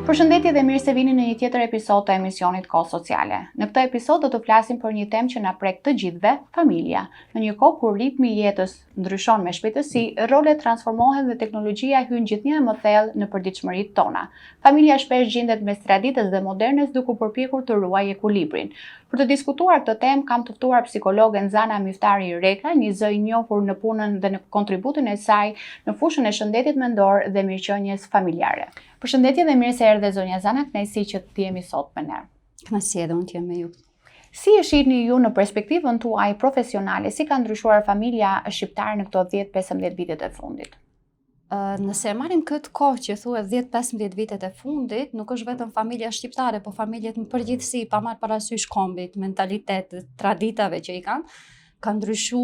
Përshëndetje dhe mirë se vini në një tjetër episod të emisionit Kohë Sociale. Në këtë episod do të flasim për një temë që na prek të gjithëve, familja. Në një kohë kur ritmi i jetës ndryshon me shpejtësi, rolet transformohen dhe teknologjia hyn gjithnjë e më thellë në përditshmëritë tona. Familja shpesh gjindet mes traditës dhe modernes duke u përpjekur të ruajë ekuilibrin. Për të diskutuar këtë temë, kam të ftuar psikologen Zana Miftari Reka, një zë i njohur në punën dhe në kontributin e saj në fushën e shëndetit mendor dhe mirëqenies familjare. Përshëndetje dhe mirë se erdhe zonja Zana, kënaqësi që të jemi sot me ne. Kënaqësi edhe unë të jem me ju. Si e shihni ju në perspektivën tuaj profesionale, si ka ndryshuar familja shqiptare në këto 10-15 vitet e fundit? Nëse e marrim këtë kohë që thua 10-15 vitet e fundit, nuk është vetëm familja shqiptare, po familjet në përgjithësi, pa marrë parasysh kombit, mentalitet, traditave që i kanë, ka ndryshu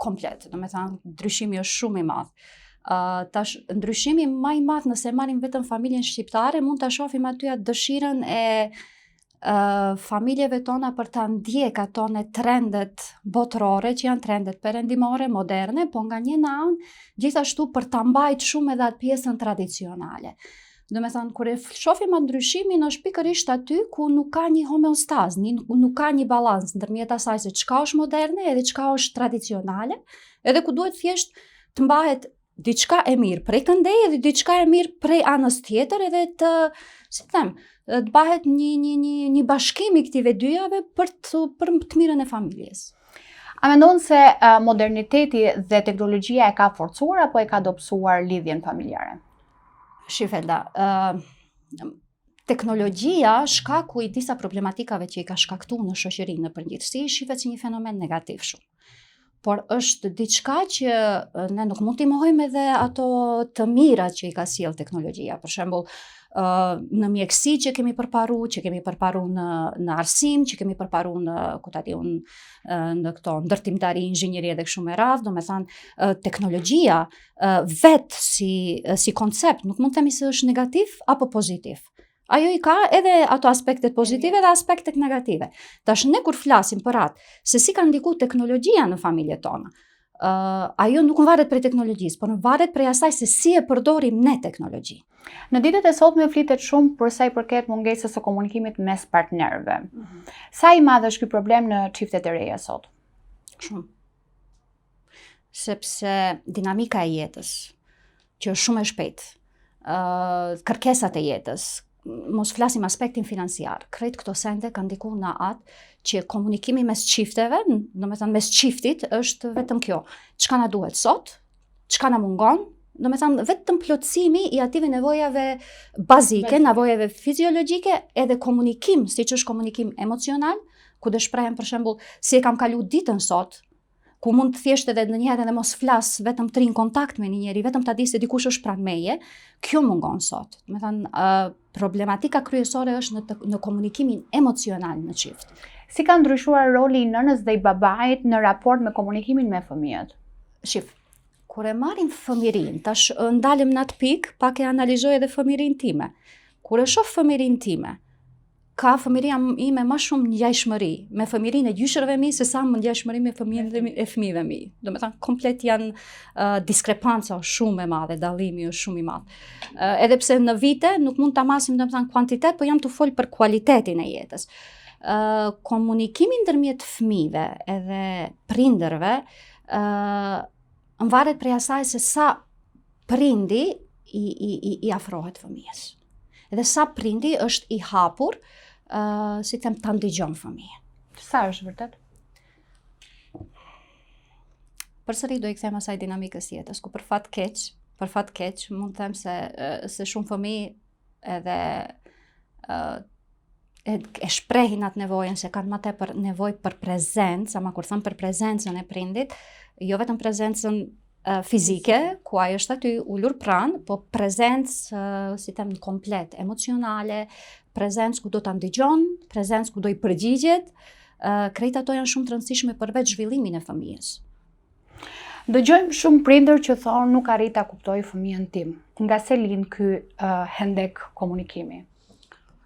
komplet. Domethënë, ndryshimi është shumë i madh. Uh, tash, ndryshimi ma i madh nëse marrim vetëm familjen shqiptare, mund ta shohim aty atë dëshirën e uh, familjeve tona për ta ndjek ato në trendet botërore, që janë trendet perëndimore, moderne, po nga një anë, gjithashtu për ta mbajt shumë edhe atë pjesën tradicionale. Domethënë, kur e shofim atë ndryshimin, është pikërisht aty ku nuk ka një homeostazë, një, nuk ka një balans ndërmjet asaj se çka është moderne edhe çka është tradicionale, edhe ku duhet thjesht të mbahet diçka e mirë prej këndej edhe diçka e mirë prej anës tjetër edhe të, si të them, të bahet një, një, një, një bashkim i këtyre dyjave për të, për të mirën e familjes. A mendon se moderniteti dhe teknologjia e ka forcuar apo e ka dobësuar lidhjen familjare? Shif Elda, uh, teknologjia shkaku i disa problematikave që i ka shkaktu në shoqëri në përgjithësi, shifet si një fenomen negativ shumë. Por është diçka që ne nuk mund t'i mohojmë edhe ato të mirat që i ka sjellë teknologjia. Për shembull, në mjekësi që kemi përparu, që kemi përparu në në arsim, që kemi përparu në, ku ta di unë, në këto ndërtimtari, inxhinieri edhe kështu me radhë, domethënë teknologjia vetë si si koncept nuk mund të themi se është negativ apo pozitiv. Ajo i ka edhe ato aspektet pozitive dhe aspektet negative. Tash ne kur flasim për atë, se si ka ndiku teknologjia në familjet tona, uh, ajo nuk varet prej teknologjisë, por varet prej asaj se si e përdorim ne teknologjinë. Në ditët e sotme flitet shumë për sa i përket mungesës së komunikimit mes partnerëve. Mm -hmm. Sa i madh është ky problem në çiftet e reja sot? Shumë. Sepse dinamika e jetës, që është shumë e shpejtë, uh, kërkesat e jetës, mos flasim aspektin financiar, krejt këto sende kanë ndiku në atë që komunikimi mes çifteve, domethënë mes çiftit, është vetëm kjo. Çka na duhet sot, çka na mungon, domethënë vetëm plotësimi i atyre nevojave bazike, nevojave fiziologjike, edhe komunikim, siç është komunikim emocional, ku do shprehem për shembull si e kam kalu ditën sot, ku mund të thjesht edhe ndonjëherë edhe mos flas, vetëm të rri në kontakt me një njeri, vetëm ta di se dikush është pranë meje, kjo mungon sot. Domethënë, uh, problematika kryesore është në, të, në komunikimin emocional në çift. Si ka ndryshuar roli i nënës dhe i babait në raport me komunikimin me fëmijët? Shif, kur e marrim fëmijërinë, tash ndalem në atë pikë, pak e analizoj edhe fëmijërinë time. Kur e shoh fëmijërinë time, ka fëmijëria ime ma shumë ngjashmëri me fëmijërinë e gjyshërve mi se sa më ngjashmëri me fëmijërinë e fëmijëve mi. Domethënë komplet janë uh, diskrepanca është shumë e madhe, dallimi është shumë i madh. Uh, edhe pse në vite nuk mund ta masim domethënë kuantitet, po jam tu fol për kualitetin e jetës. Uh, komunikimi ndërmjet fëmijëve edhe prindërve uh, varet prej asaj se sa prindi i, i, i, i afrohet fëmijës. Edhe sa prindi është i hapur, uh, si them, ta ndigjon fëmijën. Sa është vërtet? Përsëri do i kthehem asaj dinamikës jetës, ku për fat keq, për fat keq, mund të them se, se shumë fëmijë edhe uh, e, e shprehin atë nevojën se kanë ma tepër nevojë për prezencë, ama kur them për prezencën e prindit, jo vetëm prezencën fizike, ku ai është aty ulur pranë, po prezencë, si them, komplet emocionale, prezencë ku do ta ndëgjon, prezencë ku do i përgjigjet, krejt ato janë shumë të rëndësishme për vetë zhvillimin e fëmijës. Dëgjojmë shumë prindër që thonë nuk arrij ta kuptoj fëmijën tim. Nga se lind ky uh, hendek komunikimi?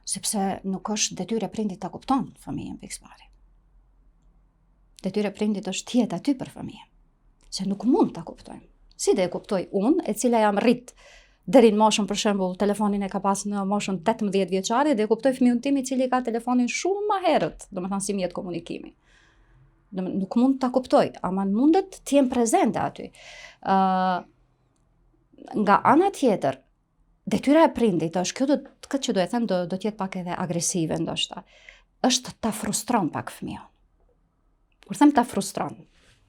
Sepse nuk është detyrë e prindit ta kupton fëmijën pikësëpari. Detyrë e prindit është të jetë aty për fëmijën. Se nuk mund ta kuptojmë. Si do e kuptoj unë, e cila jam rrit? deri në moshën për shembull telefonin e ka pas në moshën 18 vjeçare dhe e kuptoj fëmijën tim i cili ka telefonin shumë më herët, domethënë si mjet komunikimi. Do nuk mund ta kuptoj, ama mundet të jem prezente aty. Ë uh, nga ana tjetër, detyra e prindit është kjo do këtë që do e them do do të jetë pak edhe agresive ndoshta. Është ta frustron pak fëmijën. Kur them ta frustron,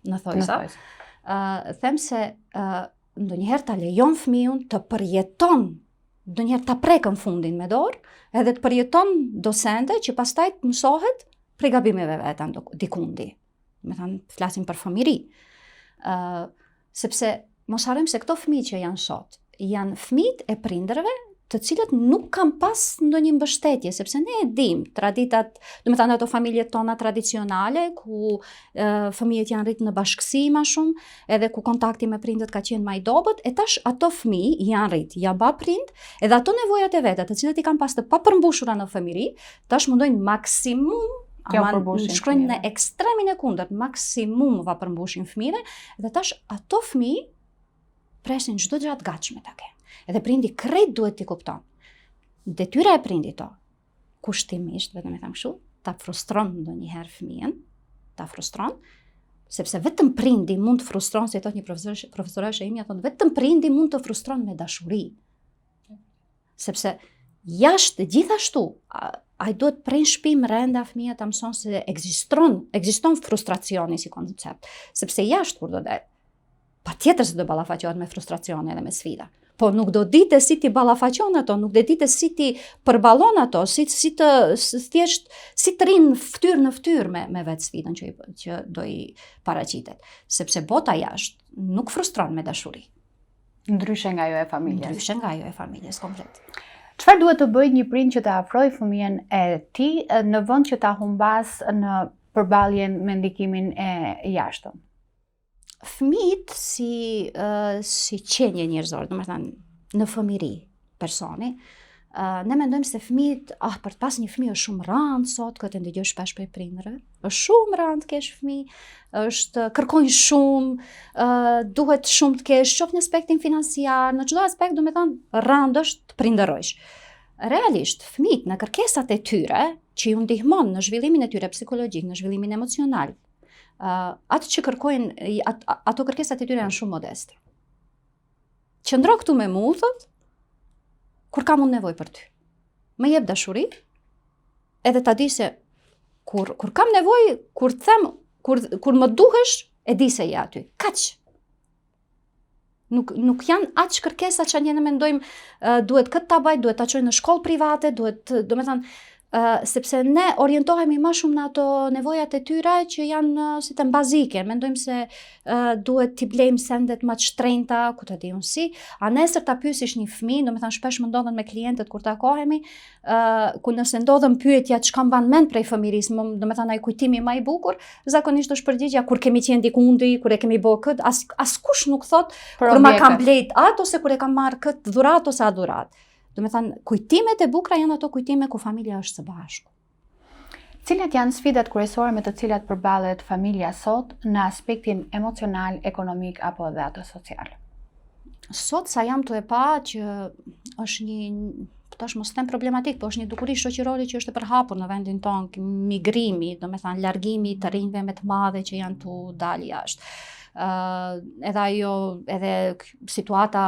në thonjëza, uh, them se uh, ndonjëherë ta lejon fëmijën të përjeton, ndonjëherë ta prekën fundin me dorë, edhe të përjeton do sende që pastaj të mësohet prej gabimeve veta dikundi. Domethënë, flasim për fëmijëri. Uh, sepse mos harrojmë se këto fëmijë që janë sot, janë fëmijët e prindërve të cilët nuk kanë pas ndonjë mbështetje, sepse ne e dim traditat, domethënë ato familjet tona tradicionale, ku e, fëmijët janë rritë në bashkësi ma shumë, edhe ku kontakti me prindët ka qenë ma i dobët, e tash ato fëmijë janë rritë, janë ba prind, edhe ato nevojat e veta, të cilat i kanë pas të papërmbushura në fëmijëri, tash mundojnë maksimum ama shkojnë në ekstremin e kundërt, maksimum ua përmbushin fëmijëve, dhe tash ato fëmijë presin çdo gjë të gatshme ta kenë. Edhe prindi krejt duhet t'i kupton. Detyra e prindit o, kushtimisht, vetëm e them kështu, ta frustron ndonjëherë fëmijën, ta frustron, sepse vetëm prindi mund të frustron, si thotë një profesor, profesoresha imja, thotë vetëm prindi mund të frustron me dashuri. Sepse jashtë gjithashtu, ai duhet prej në shtëpi mrenda fëmija ta mëson se ekziston, ekziston frustracioni si koncept, sepse jashtë kur do del, patjetër se do ballafaqohet me frustracione edhe me sfida. Po nuk do dite si t'i ballafaqon ato, nuk do dite si t'i përballon ato, si, si të si, thjesht si të rrin fytyrë në fytyrë me me vetë sfidën që i, që do i paraqitet, sepse bota jashtë nuk frustron me dashuri. Ndryshe nga ajo e familjes. Ndryshe nga ajo e familjes komplet. Çfarë duhet të bëjë një prind që të afrojë fëmijën e tij në vend që ta humbasë në përballjen me ndikimin e jashtëm? Fëmijët si uh, si qenie njerëzore, domethënë në fëmijëri personi, uh, ne mendojmë se fëmijët, ah, për të pas një fëmijë është shumë randë sot, këtë e ndëgjoj shpesh prej prindërve. Është shumë randë të kesh fëmijë, është kërkojnë shumë, uh, duhet shumë të kesh, qoftë në aspektin financiar, në çdo aspekt, domethënë randë është të prindërojsh. Realisht, fëmijët në kërkesat e tyre, që ju ndihmon në zhvillimin e tyre psikologjik, në zhvillimin emocional, uh, atë që kërkojnë, at, ato kërkesat e tyre janë shumë modeste. Qëndro këtu me mu, thot, kur kam unë nevojë për ty. Më jep dashuri, edhe ta di se kur, kur kam nevojë, kur të them, kur, kur më duhesh, e di se je aty. Kaq. Nuk, nuk janë aq kërkesa që ne mendojmë uh, duhet këtë ta baj, duhet ta çoj në shkollë private, duhet, domethënë, uh, sepse ne orientohemi më shumë në ato nevojat e tyre që janë uh, si të bazike. Mendojmë se uh, duhet t'i blejmë sendet më të shtrenjta, ku ta di unë si. A nesër ta pyesish një fëmijë, domethënë shpesh më ndodhen me klientët kur takohemi, uh, ku nëse ndodhen pyetja çka mban mend prej fëmijërisë, domethënë ai kujtimi më i bukur, zakonisht është përgjigja kur kemi qenë dikundi, kur e kemi bë kët, as askush nuk thot kur ma kanë blejt atë ose kur e kam marr kët dhuratë ose atë dhuratë. Domethënë kujtimet e bukura janë ato kujtime ku familja është së bashku. Cilat janë sfidat kryesore me të cilat përballet familja sot në aspektin emocional, ekonomik apo edhe atë social? Sot sa jam tu e pa që është një tash mos them problematik, po është një dukuri shoqërore që është e përhapur në vendin tonë, migrimi, domethënë largimi i të rinjve me të madhe që janë tu dalë jashtë. Ë uh, edhe ajo edhe situata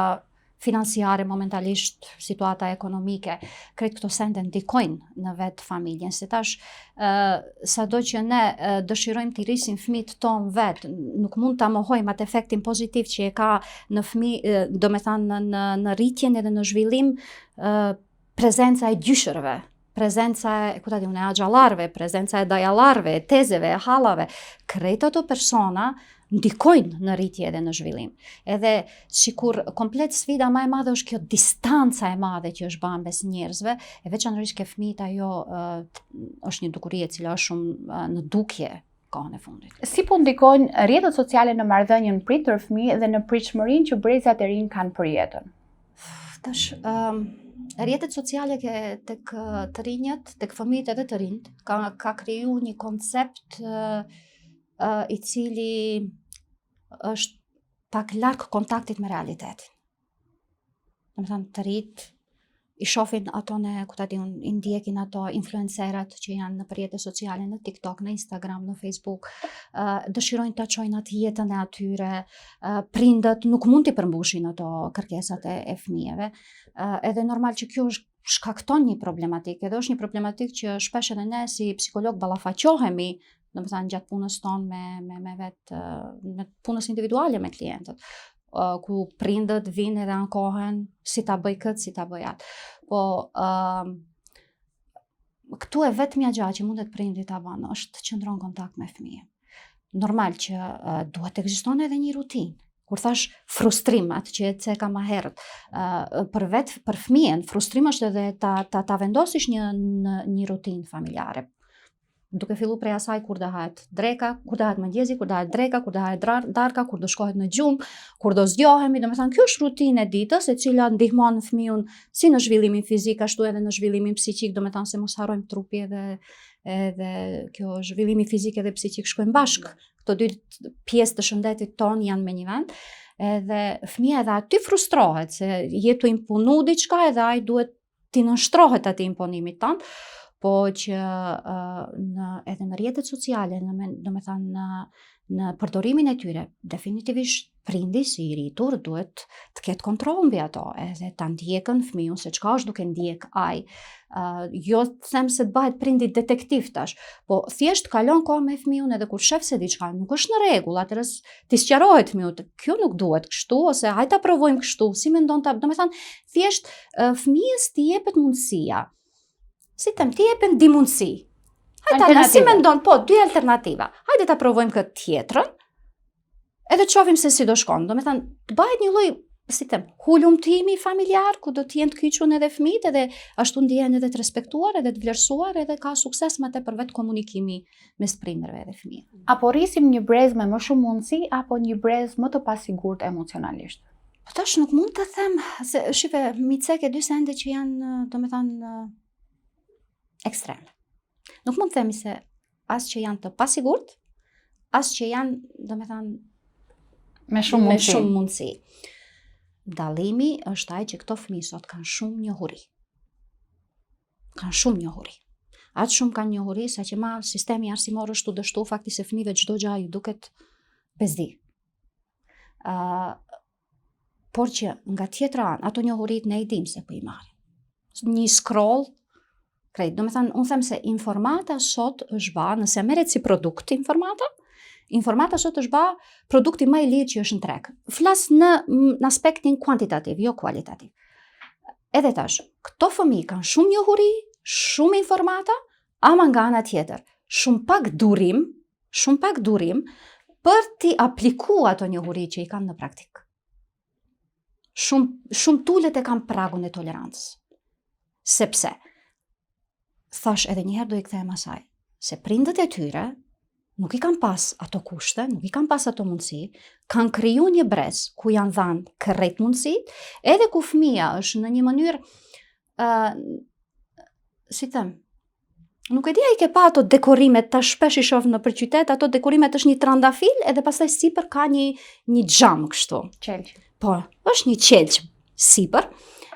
financiare momentalisht, situata ekonomike, krejt këto sende ndikojnë në vetë familjen. Se tash, uh, sado që ne uh, dëshirojmë t'i rrisim fëmijët tonë vetë, nuk mund ta mohojmë atë efektin pozitiv që e ka në fëmijë, uh, domethënë në, në, në rritjen edhe në zhvillim, uh, prezenca e gjyshërve, prezenca e, ku ta di unë, e axhallarëve, prezenca e dajallarëve, e tezeve, e hallave, krejt ato persona ndikojnë në rritje edhe në zhvillim. Edhe sikur komplet sfida më e madhe është kjo distanca e madhe që është bërë mes njerëzve, e veçanërisht ke fëmijët ajo është një dukuri e cila është shumë në dukje kohën e fundit. Si po ndikojnë rrjetet sociale në marrëdhënien prindër-fëmijë dhe në pritshmërinë që brezat e rinj kanë për jetën? Tash, um, rrjetet sociale ke tek të rinjët, tek fëmijët edhe të rinjtë, ka ka kriju një koncept uh, uh, i cili është pak larg kontaktit me realitetin. Domethënë të rinjtë i shofin ato në, ku ta di unë, i ndjekin ato influencerat që janë në rrjete sociale, në TikTok, në Instagram, në Facebook, uh, dëshirojnë ta çojnë atë jetën e atyre, uh, prindët nuk mund t'i përmbushin ato kërkesat e, e fëmijëve. Uh, edhe normal që kjo është shkakton një problematikë, edhe është një problematikë që shpesh edhe ne si psikolog ballafaqohemi, domethënë gjatë punës tonë me me me vet me punës individuale me klientët ku prindët vijnë edhe ankohen si ta bëj këtë, si ta bëj atë. Po uh, këtu e vetmja gjë që mundet prindi ta bën është të qëndron në kontakt me fëmijën. Normal që uh, duhet të ekziston edhe një rutinë. Kur thash frustrim, atë që e ceka ma herët, uh, për vet për fëmijën, frustrim është edhe ta ta ta vendosish një në një rutinë familjare duke fillu prej asaj kur do hahet dreka, kur do hahet mëngjesi, kur do hahet dreka, kur do hahet darka, kur do shkohet në gjumë, kur do zgjohemi, domethënë kjo është rutinë e ditës e cila ndihmon fëmijën si në zhvillimin fizik ashtu edhe në zhvillimin psikik, domethënë se mos harrojmë trupi edhe edhe kjo zhvillimi fizik edhe psikik shkojnë bashkë. Këto dy pjesë të shëndetit tonë janë me një vend. Edhe fëmija edhe aty frustrohet se je tu imponu diçka edhe ai duhet t'i nënshtrohet atij imponimit tënd, po që uh, në, edhe në rrjetet sociale, në, domethënë në, në përdorimin e tyre, definitivisht prindi si i rritur duhet të ketë kontroll mbi ato, edhe ta ndjekën fëmijën se çka është duke ndjek ai. Uh, jo të them se të bëhet prindi detektiv tash, po thjesht kalon kohë me fëmijën edhe kur shef se diçka nuk është në rregull, atëherë t'i sqarohet fëmijës, kjo nuk duhet kështu ose hajt ta provojmë kështu, si mendon ta, domethënë thjesht fëmijës t'i jepet mundësia. Si them, t'i jepen dy mundësi. Hajde ta si mendon, po, dy alternativa. Hajde ta provojmë këtë tjetrën. Edhe të shohim se si do shkon. Domethënë, të bëhet një lloj, si them, hulumtimi familjar ku do të jenë të kyçun edhe fëmijët edhe ashtu ndihen edhe të respektuar edhe të vlerësuar edhe ka sukses më tepër vetë komunikimi mes prindërve edhe fëmijëve. A po rrisim një brez me më shumë mundësi apo një brez më të pasigurt emocionalisht? Po tash nuk mund të them se shife m'i ceke dy sende që janë, domethënë ekstreme. Nuk mund të themi se as që janë të pasigurt, as që janë, domethënë me shumë mundësi. Me shumë mundësi. Dallimi është ai që këto fëmijë sot kanë shumë njohuri. Kanë shumë njohuri. Aq shumë kanë njohuri sa që ma sistemi arsimor është tu dështu fakti se fëmijëve çdo gjë ju duket bezdi. Uh, por që nga tjetra anë, ato njohurit ne i dim se ku i marrin. Një scroll, krejt, domethënë, unë them se informata sot është ba, nëse merret si produkt informata, informata sot është ba produkti më i lirë që është në treg. Flas në, në aspektin kuantitativ, jo kualitativ. Edhe tash, këto fëmijë kanë shumë njohuri, shumë informata, ama nga ana tjetër, shumë pak durim, shumë pak durim për t'i apliku ato njohuri që i kanë në praktikë. Shumë, shumë t'ulët e kanë pragun e tolerancës. Sepse, thash edhe njëherë do i kthehem asaj, se prindët e tyre nuk i kanë pas ato kushte, nuk i kanë pas ato mundësi, kanë kriju një brez ku janë dhanë krejt mundësitë, edhe ku fëmija është në një mënyrë, uh, si them, Nuk e di a i ke pa ato dekorimet, tash shpesh i shoh nëpër qytet, ato dekorimet është një trandafil edhe pastaj sipër ka një një xham kështu. Qelq. Po, është një qelq sipër.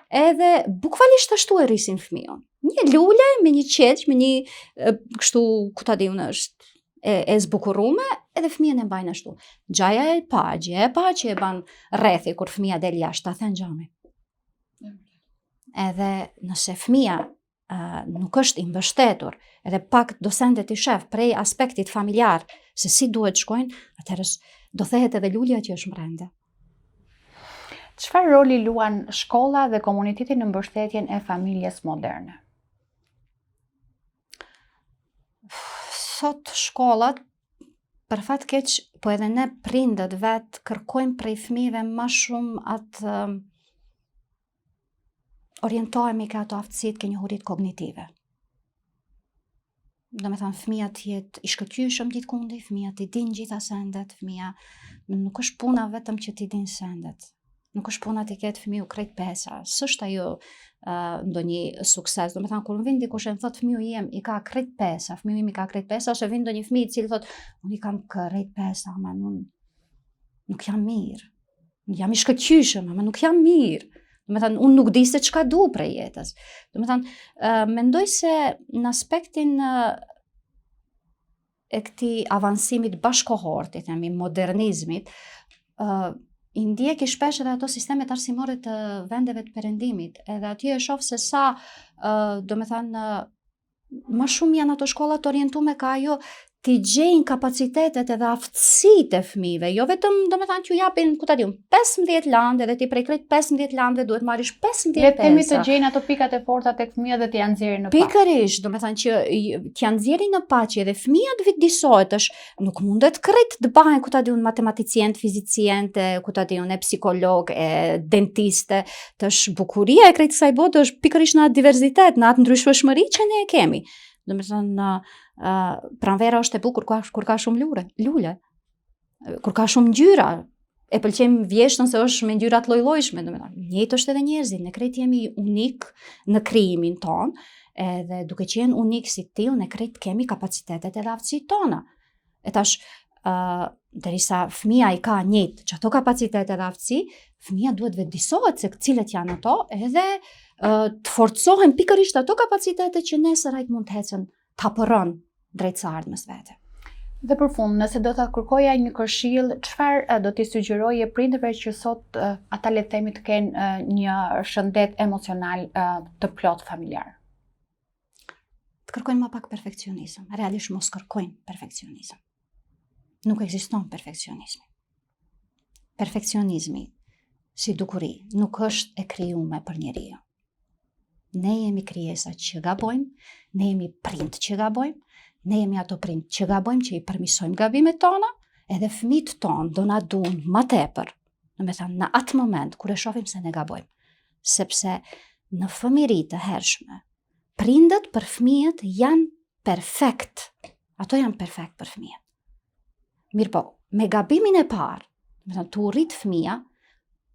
Edhe bukvalisht ashtu e rrisin fëmijën. Një lule me një qelq, me një e, kështu, ku ta di unë është e, e zbukurume, edhe fëmijën e mbajnë ashtu. Gjaja e pa, gjëja e pa që e ban rrethi kur fëmija del jashtë, ta then xhamin. Edhe nëse fëmija nuk është i mbështetur, edhe pak do sende t'i shef prej aspektit familjar, se si duhet shkojnë, atëherë do thehet edhe lulja që është mbrenda. Çfarë roli luan shkolla dhe komuniteti në mbështetjen e familjes moderne? Sot shkollat për fat keq, po edhe ne prindët vetë kërkojmë prej fëmijëve më shumë atë orientohemi ke ato aftësitë, ke njohuritë kognitive. Domethënë, fëmija të jetë i shkëlqyeshëm gjithkundi, fëmija t'i din gjitha sendet, fëmija nuk është puna vetëm që t'i din sendet. Nuk është puna t'i ketë fëmiu krejt pesa, s'është ajo uh, ndonjë sukses. Domethënë, kur më vjen dikush e më thotë fëmiu jem i ka krejt pesa, fëmiu im i ka krejt pesa, ose vjen ndonjë fëmijë i cili thotë, unë i kam krejt pesa, ama unë nuk jam mirë. Jam i shkëlqyeshëm, ama nuk jam mirë. Domethënë, unë nuk di se çka du prej jetës. Domethënë, uh, mendoj se në aspektin uh, e këtij avansimit bashkohor, të themi modernizmit, uh, i ndjeki shpesh edhe ato sistemet arsimore të vendeve të perëndimit, edhe aty e shoh se sa, uh, domethënë, ma shumë janë ato shkolla të orientume ka ajo t'i gjejnë kapacitetet edhe aftësitë e fëmijëve, jo vetëm, domethënë, që japin, ku ta di unë, 15 landë edhe ti prej krejt 15 landëve duhet marrish 15 Le të themi të gjejnë ato pikat e forta tek fëmija dhe t'ia nxjerrin në pah. Pikërisht, domethënë që t'ia nxjerrin në pah që edhe fëmija të vetëdijesohet, është nuk mundet krejt të bahen ku ta di unë matematicient, fizicient, ku ta di unë e psikolog, e dentiste, tash bukuria e krejt kësaj bote është pikërisht në atë diversitet, në atë ndryshueshmëri që ne e kemi. Domethënë, uh, pranvera është e bukur kur, kur ka shumë lure, lule, kur ka shumë ngjyra, e pëlqejmë vjeshtën se është me ngjyra të llojllojshme, domethënë, njëjtë është edhe njerëzit, ne krejt jemi unik në krijimin tonë, edhe duke qenë unik si të tillë, ne krejt kemi kapacitetet edhe aftësitë tona. E tash, uh, derisa fëmija i ka njëjtë qato kapacitete edhe aftësi, fëmija duhet vetëdijesohet se cilët janë ato, edhe uh, të forcohen pikërisht ato kapacitete që nesër ai të mund të ecën të hapëron drejt së ardhmes vete. Dhe për fund, nëse do të kërkoja një këshillë, çfarë do t'i sugjeroje prindërve që sot ata le të themi të kenë një shëndet emocional të plotë familjar? Të kërkojnë ma pak perfekcionizëm. Realisht mos kërkojnë perfekcionizëm. Nuk ekziston perfekcionizmi. Perfekcionizmi si dukuri nuk është e krijume për njeriun. Ne jemi krijesa që gabojmë, ne jemi prind që gabojmë, ne jemi ato prind që gabojmë që i përmisojmë gabimet tona, edhe fëmijët tonë do na duan ma tepër. Domethënë, në atë moment, kur e shohim se ne gabojmë, sepse në fëmijëri të hershme, prindët për fëmijët janë perfekt. Ato janë perfekt për fëmijët. Mirëpo, me gabimin e parë, domethënë, tu u rrit fëmija,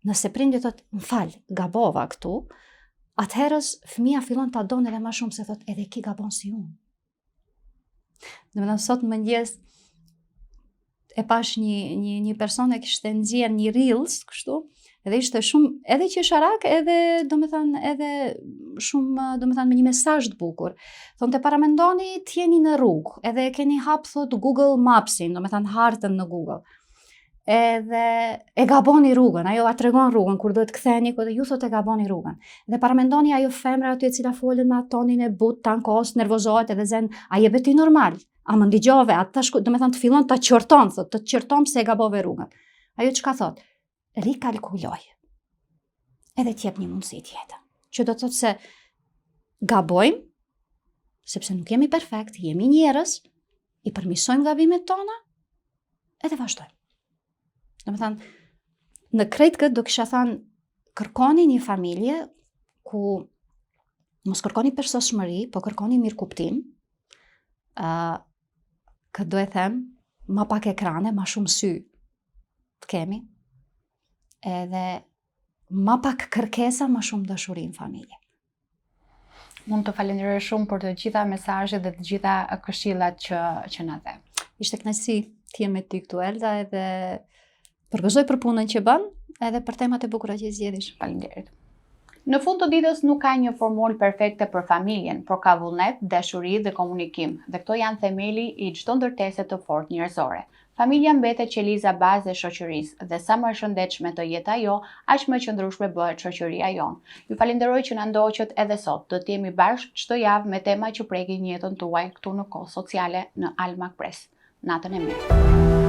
nëse prindi thot, më fal, gabova këtu, atëherës fëmija fillon ta don edhe ma shumë se thot, edhe ki gabon si unë. Domethënë, sot në mëngjes, e pash një, një, një person e kishte nxjerr një reels, kështu, edhe ishte shumë, edhe qesharak, edhe, domethënë, edhe shumë, domethënë, me një mesazh të bukur. Thonte, paramendoni të jeni në rrugë, edhe e keni hap, thot, Google Mapsin, domethënë, hartën në Google. Edhe e gaboni rrugën, ajo ua tregon rrugën, kur duhet ktheni, kur ju thot e gaboni rrugën. Dhe paramendoni ajo femra aty e cila folën me atë tonin e butë, të ankos, nervozohet edhe zen, a je be ti normal, a më ndigjove, a ta shku, domethënë të fillon ta qorton, thot, të qorton pse e gabove rrugën. Ajo çka thot? Rikalkuloj. Edhe të jep një mundësi tjetër. Që do të thotë se gabojmë, sepse nuk jemi perfekt, jemi njerëz, i përmisojmë gabimet tona, edhe vazhdojmë. Domethënë, në krejt këtë do kisha thanë, kërkoni një familje ku mos kërkoni përsosmëri, po kërkoni mirëkuptim, uh, këtë do e them, ma pak ekrane, ma shumë sy të kemi, edhe ma pak kërkesa, ma shumë dashuri në familje. Unë të falenderoj shumë për të gjitha mesazhet dhe të gjitha këshillat që që na dhe. Ishte kënaqësi të jem me ty këtu Elda edhe përgëzoj për punën që bën, edhe për temat e bukura që i zgjedhish. Faleminderit. Në fund të ditës nuk ka një formulë perfekte për familjen, por ka vullnet, dashuri dhe komunikim, dhe këto janë themeli i çdo ndërtese të fortë njerëzore. Familja mbetet qeliza bazë e shoqërisë dhe sa më e shëndetshme të jetë ajo, aq më e qëndrueshme bëhet shoqëria jonë. Ju falenderoj që na ndoqët edhe sot. Do të jemi bashkë çdo javë me tema që prekin jetën tuaj këtu në Kohë Sociale në Alma Press. Natën e mirë.